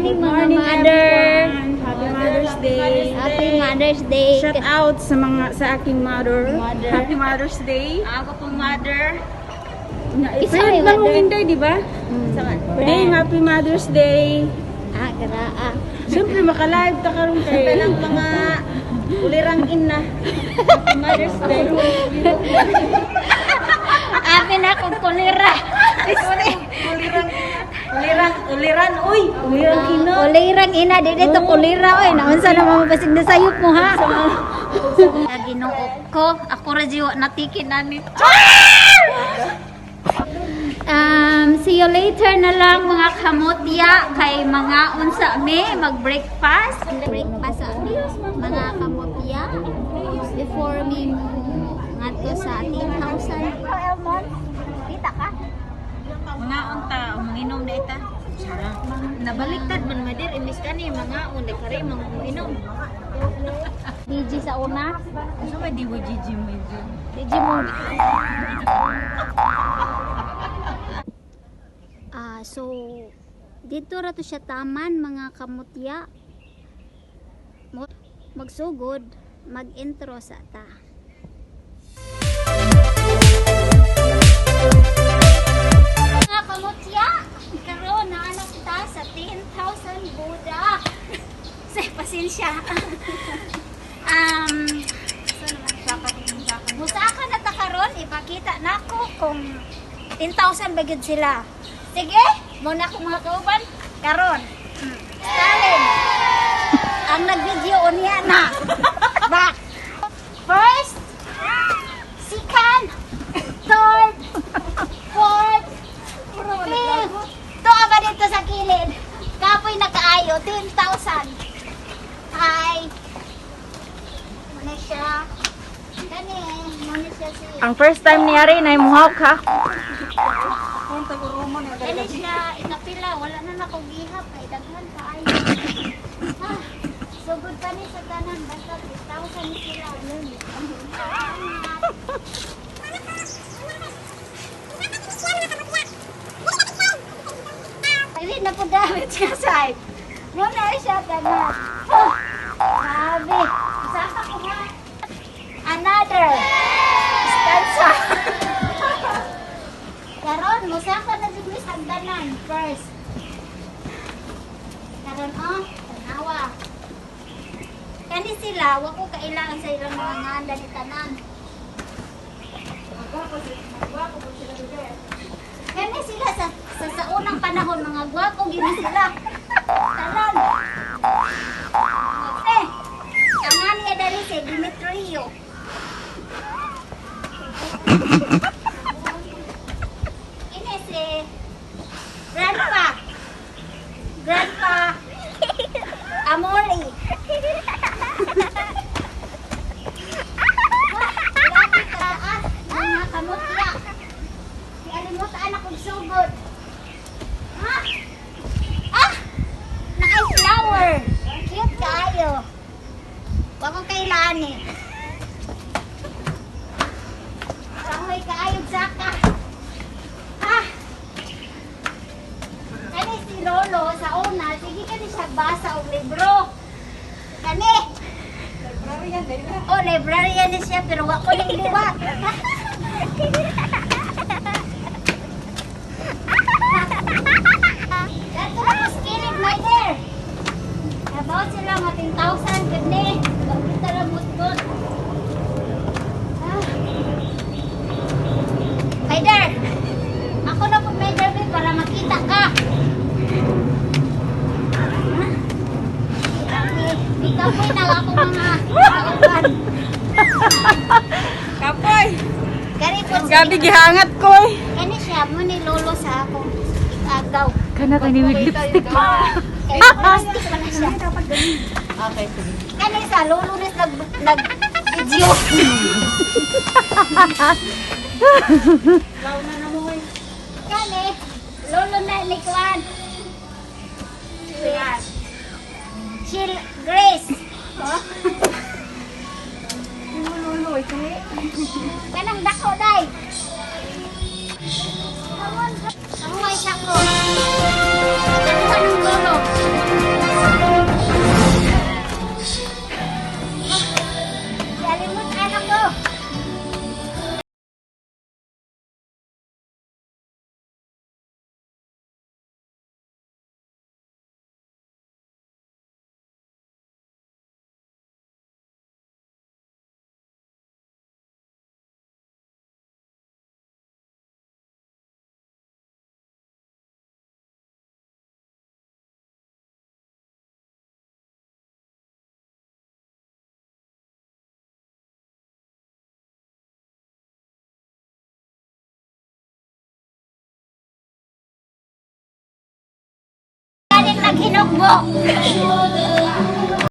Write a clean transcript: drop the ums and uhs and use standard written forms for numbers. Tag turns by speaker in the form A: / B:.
A: Morning,
B: Good
A: mga
B: morning,
A: mother.
B: Everyone. Happy Mother's Day.
A: Happy Mother's Day.
B: Shout out sa mga sa aking mother.
A: Mother.
B: Happy Mother's Day.
C: Ako pong mother.
B: Na,
A: Isa
B: friend
A: may
B: lang
A: mother.
B: mo Inday, di ba? Day, happy Mother's Day.
A: Ah, gra ah.
B: Siyempre, maka-live ta karon kay
C: Tanang mga ulirang ina.
B: Happy Mother's Day.
A: Abi na kong kulira.
C: Ulirang ulirang uliran uy,
B: Ulirang ina.
A: Kulirang ina, di dito kulira oy. Naunsa na mabasig na sayop mo ha. Ginoo ko, ako ra jiwa natikin ani. See you later na lang, mga kamotya, kay mga unsa me mag-breakfast. Breakfast sa mi, mga kamotya, before me mo ngadto sa 10,000. Elmon, kita ka?
C: Mga unta manginom na ita. Nabaliktad man madir imbis kani mga unta kare mga uminom.
A: DJ sa una.
C: Asa may di gigi mo?
A: DJ mo. Ah, so dito ra to siya taman, mga kamutya. Magsugod, mag-intro sa ta. Mga kamutya, karon na anak kita sa 10,000 Buddha. Sa pasensya. Musaka na ta karon, ipakita nako kung 10,000 ba gyud sila. Sige, mo na akong mga kauban karon. Stalin. Ang nag-video unya na. Back. First, second, third, fourth, fifth. Tuwa ba dito sa kilid? Kapoy nakaayo, 10,000. Hi. Muna siya. Kani, muna siya si...
C: Ang first time ni Ari na muhawk ha.
A: Kani siya, ikapila, wala na nakong gihap, kay daghan kaayo. Ah, sugod pa ni sa tanan, basta 3,000 sila. Salamat. Hindi na po gamit siya sa Muna siya tanan. Oh, grabe. Saka ko ha. Another. Stanza. Karon, musaka na jud mi sa hagdanan first. Karon oh, tanawa. Kani sila, wa ko kailangan sa ilang mga nganda ni tanan. Kani sila sa unang panahon mga gwapo gini sila. Tanan. Eh, ang nga niya dali si Dimitrio. Ini si Grandpa. Grandpa Amori. Grabe kataas, mga kamutya. Kialimutan akong sugod. Ha? Ah! Naay flower. Cute kaayo. Wa ko kailangan eh. Kahoy kaayo saka. Ah! Kani si Lolo sa una, sige kani siya basa og libro. Kani. Oh, librarian ni siya pero wa ko liwat. Dato na mo skilid, my dear. About sila mga 10,000 gud ni. Wa kita ra musgot. Ah. My dear. Ako na po, my dear, babe, para makita ka. Ha? Ikaw po na ako mga kauban.
B: Kapoy.
A: Kani po si
B: Gabi gihangat ko eh.
A: Kani siya mo ni lolo sa akong agaw.
C: Kana kani with lipstick.
A: Kay plastic pa na siya.
C: Okay, sige.
A: Kani sa lolo ni nag nag video. Kani lolo na ni Kwan. Chill Grace. Huh? Kanang dako day. Come on, kahuway sa ko. Ano ng lolo? Hinugbo.